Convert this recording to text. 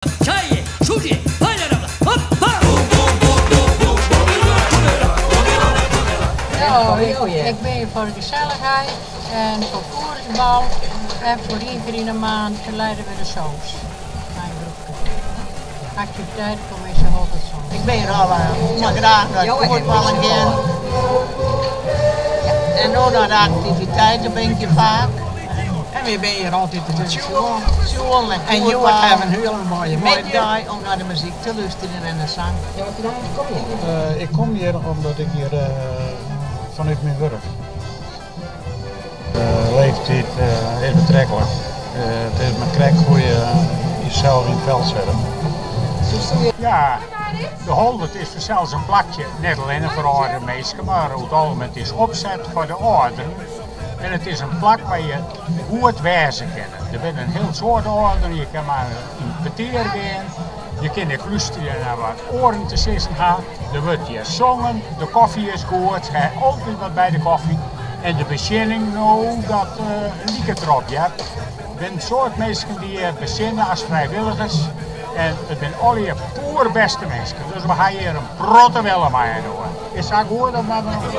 Ik bin hjir foar de gesellichheid en foar fuotbal en foar ien kear yn 'e maand liede we de soos mei in groepke. Aktiviteitenkommisje Holwert Sân. Ik bin hjir al mar graach nei it fuotballen gean. En no nei de aktiviteiten bin ik hjir faak. En wy binne hjir altyd te sjoelen. Sjoelen en En hjoed hawwe we in hiele moaie Moaie middei. dei om nei de muzyk te lústerjen en de sang. Ik kom hjir omdat ik hjir fanút myn wurk. De leeftiid is betreklik. It is mar krekt hoe je jesels yn it feld sette. Ja, de Holwert is fansels in plakje, net allinne foar âldere minsken, mar oer it algemien it is opset foar de âlderen. En it is in plak wêr je goed wêze kinne. Der binne in hiel soad âlderen, je kinne mar yn petear gean. Je kinne ek lústerje nei wat oaren te sizzen ha. Der wurdt hjir songen, de kofje is goed, se ha altyd wat by de kofje. En de besjinning, no dat liket derop hear. Der binne in soad minsken dy't hjir besjinne as frijwilligers en it binne allegear poerbêste minsken. Dus we ha hjir in protte wille mei inoar. Is sa goed of moat der noch?